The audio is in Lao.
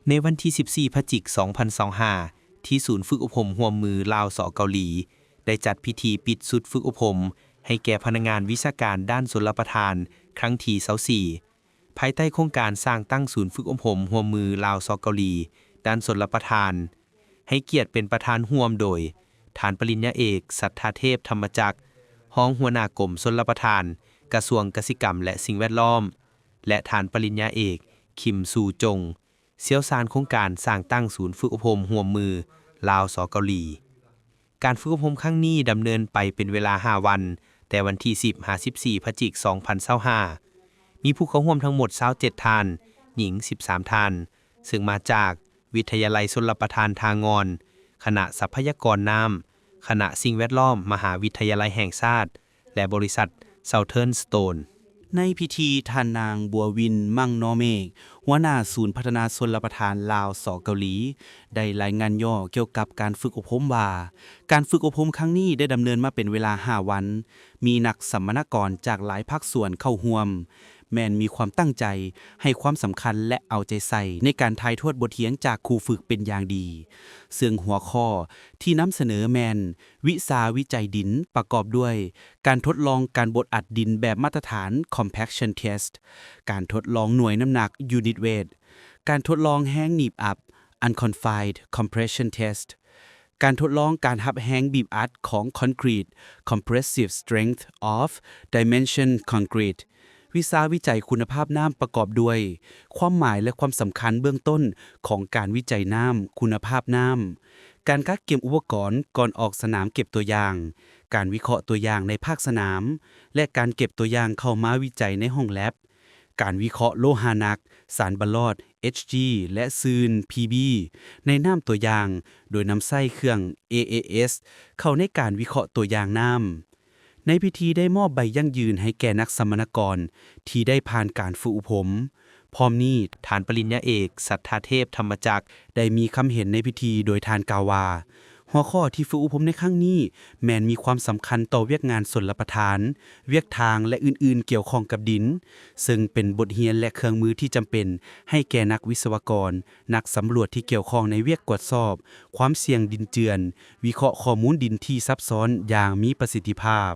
ໃນວັນທີສິບສີ່ ພະຈິກ ສອງພັນຊາວຫ້າ ທີ່ສູນຝຶກອົບຮົມຮ່ວມມືລາວ ສ ເກົາຫຼີ ໄດ້ຈັດພິທີປິດຊຸດຝຶກອົບຮົມໃຫ້ແກ່ພະນັກງານວິຊາການດ້ານຊົນລະປະທານ ຄັ້ງທີຊາວສີ່ ພາຍໃຕ້ໂຄງການສ້າງຕັ້ງສູນຝຶກອົບຮົມຮ່ວມມືລາວ ສ ເກົາຫຼີ ດ້ານຊົນລະປະທານ. ໃຫ້ກຽດເປັນປະທານຮ່ວມໂດຍ ທ່ານປະລິນຍາເອກ ສັດທາເທບ ທຳມະຈັກ ຮອງຫົວໜ້າກົມຊົນລະປະທານ ກະຊວງກະສິກຳ ແລະ ສິ່ງແວດລ້ອມ ແລະ ທ່ານປະລິນຍາເອກ ຄິມ ຊູ ຈົງ ຊ່ຽວຊານໂຄງການສ້າງຕັ້ງສູນຝຶກອົບຮົມຮ່ວມມືລາວ ສ ເກົາຫຼີ. ການຝຶກອົບຮົມຄັ້ງນີ້ດຳເນີນໄປເປັນເວລາຫ້າວັນ, ແຕ່ວັນທີສິບ ຫາ ສິບສີ່ ພະຈິກ ສອງພັນຊາວຫ້າ ມີຜູ້ເຂົ້າຮ່ວມທັງໝົດ ຊາວເຈັດ ທ່ານ, ຍິງ ສິບສາມ ທ່ານ, ເຊິ່ງມາຈາກ ວິທະຍາໄລຊົນລະປະທານທ່າງ່ອນ, ຄະນະຊັບພະຍາກອນນ້ຳ, ຄະນະສິ່ງແວດລ້ອມ ມະຫາວິທະຍາໄລແຫ່ງຊາດ ແລະ ບໍລິສັດ Southern Stone. ໃນພິທີ, ທ່ານນາງ ບົວວິນ ມັງນໍເມກ ຫົວໜ້າສູນພັດທະນາຊົນລະປະທານລາວ ສ ເກົາຫຼີ ໄດ້ລາຍງານຫຍໍ້ກ່ຽວກັບການຝຶກອົບຮົມວ່າ, ການຝຶກອົບຮົມຄັ້ງນີ້ໄດ້ດຳເນີນມາເປັນເວລາຫ້າວັນ, ມີນັກສຳມະນາກອນຈາກຫຼາຍພາກສ່ວນເຂົ້າຮ່ວມ, ແມ່ນມີຄວາມຕັ້ງໃຈ, ໃຫ້ຄວາມສຳຄັນ ແລະ ເອົາໃຈໃສ່ໃນການຖ່າຍທອດບົດຮຽນຈາກຄູຝຶກເປັນຢ່າງດີ, ເຊິ່ງຫົວຂໍ້ທີ່ນຳສະເໜີແມ່ນ ວິຊາວິໄຈດິນ ປະກອບດ້ວຍ ການທົດລອງການບົດອັດດິນແບບມາດຕະຖານ Compaction Test, ການທົດລອງໜ່ວຍນ້ຳໜັກ Unit Weight, ການທົດລອງແຮງໜີບອັບ Unconfined Compression Test, ການທົດລອງການຮັບແຮງບີບອັດຂອງຄອນກຣີດ Compressive Strength of Dimension Concrete. ວິຊາວິໄຈຄຸນນະພາບນ້ຳປະກອບດ້ວຍ ຄວາມໝາຍ ແລະ ຄວາມສຳຄັນເບື້ອງຕົ້ນຂອງການວິໄຈນ້ຳ, ຄຸນນະພາບນ້ຳ, ການກັກກຽມອຸປະກອນກ່ອນອອກສະໜາມເກັບຕົວຢ່າງ, ການວິເຄາະຕົວຢ່າງໃນພາກສະໜາມ ແລະ ການເກັບຕົວຢ່າງເຂົ້າມາວິໄຈໃນຫ້ອງແລັບ, ການວິເຄາະໂລຫະໜັກ, ສານບັນຫຼອດ, Hg ແລະ ຊືນ Pb ໃນນ້ຳຕົວຢ່າງ, ໂດຍນຳໃຊ້ເຄື່ອງ AAS ເຂົ້າໃນການວິເຄາະຕົວຢ່າງນ້ຳ. ໃນພິທີໄດ້ມອບໃບຢັ້ງຢືນໃຫ້ແກ່ນັກສຳມະນາກອນທີ່ໄດ້ຜ່ານການຝຶກອົບຮົມ. ພ້ອມນີ້, ທ່ານປະລິນຍາເອກ ສັດທາເທບ ທຳມະຈັກ ໄດ້ມີຄຳເຫັນໃນພິທີໂດຍທ່ານກ່າວວ່າ, ຫົວຂໍ້ທີ່ຝຶກອົບຮົມໃນຄັ້ງນີ້ແມ່ນມີຄວາມສຳຄັນຕໍ່ວຽກງານຊົນລະປະທານ, ວຽກທາງ ແລະ ອື່ນໆກ່ຽວຂ້ອງກັບດິນ, ເຊິ່ງເປັນບົດຮຽນ ແລະ ເຄື່ອງມືທີ່ຈຳເປັນໃຫ້ແກ່ນັກວິສະວະກອນ, ນັກສຳຫຼວດທີ່ກ່ຽວຂ້ອງໃນວຽກກວດສອບຄວາມສ່ຽງດິນເຈື່ອນ, ວິເຄາະຂໍ້ມູນດິນທີ່ຊັບຊ້ອນຢ່າງມີປະສິດທິພາບ.